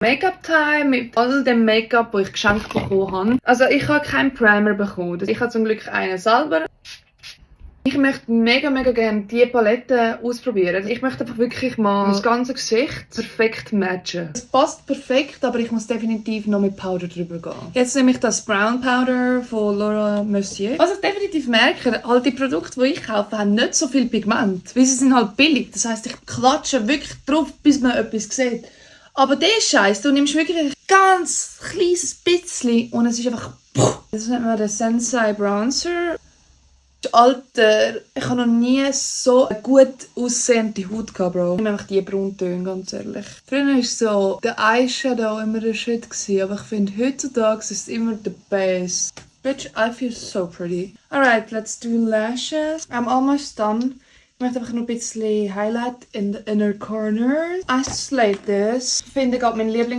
Make-up-Time mit all dem Make-up, das ich geschenkt bekommen habe. Also ich habe keinen Primer bekommen. Ich habe zum Glück einen selber. Ich möchte mega gerne diese Palette ausprobieren. Ich möchte einfach wirklich mal das ganze Gesicht perfekt matchen. Es passt perfekt, aber ich muss definitiv noch mit Powder drüber gehen. Jetzt nehme ich das Brown Powder von Laura Mercier. Was ich definitiv merke, halt die Produkte, die ich kaufe, haben nicht so viel Pigment. Weil sie sind halt billig. Das heisst, ich klatsche wirklich drauf, bis man etwas sieht. Aber der Scheiß, du nimmst wirklich ein ganz kleines bisschen und es ist einfach... Das nennt man den Sensai Bronzer. Alter, ich habe noch nie so eine gut aussehende Haut gehabt, Bro. Ich nehme einfach die Brauntöne, ganz ehrlich. Früher war so der Eyeshadow immer der Shit, aber ich finde, heutzutage ist es immer the best. Bitch, I feel so pretty. Alright, let's do lashes. I'm almost done. Ich möchte einfach nur ein bisschen Highlight in the inner corner. I just like this. Ich finde gerade mein Liebling